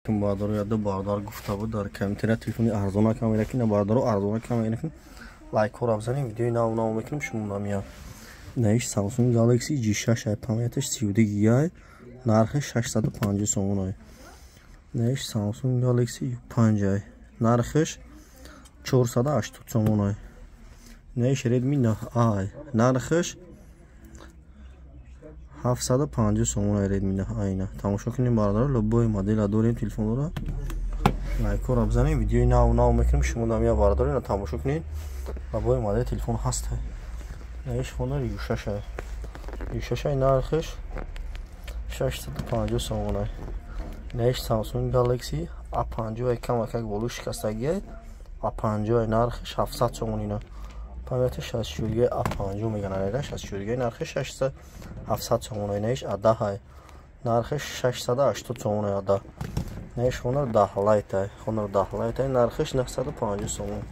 Бародаро, яду бародар гуфта буд дар комментария, телефони арзона кам мекунем. Бародаро, арзона кам мекунем, лайкҳоро бизанем, видеои нав нав мекунем. Шумо намия наиш Samsung Galaxy J6 ай, памяташ 32 гигай, нархи 650 сомон ай. Наиш Samsung Galaxy U5 ай, нархиш 480 сомон ай. Наиш Redmi 9 ай, нархиш 750 сомон ай. Redmi 9 айна тамошо кунем, бародаро, любой модела дорем телефонро. Лайкҳоро бизанем, видеои нав нав мекунем. Шумо намия, бародаро, ина тамошо кунед, любой модели телефон ҳаст. Наиш Honor U6 ай, U6 ай, нархиш 650 сомон ай. Наиш Samsung Galaxy A50 ай, камакак болу шикастагиай, A50 ай, нархиш 700 сомон. Ина памяти 64 A50 меган, айра 64, нархи 600 700 сомон ай. Наиш A10 ай, нархи 680 сомон ай A10. Наиш Honor 10 Lite ай, Honor 10 Lite ай, нархиш 950 сомон.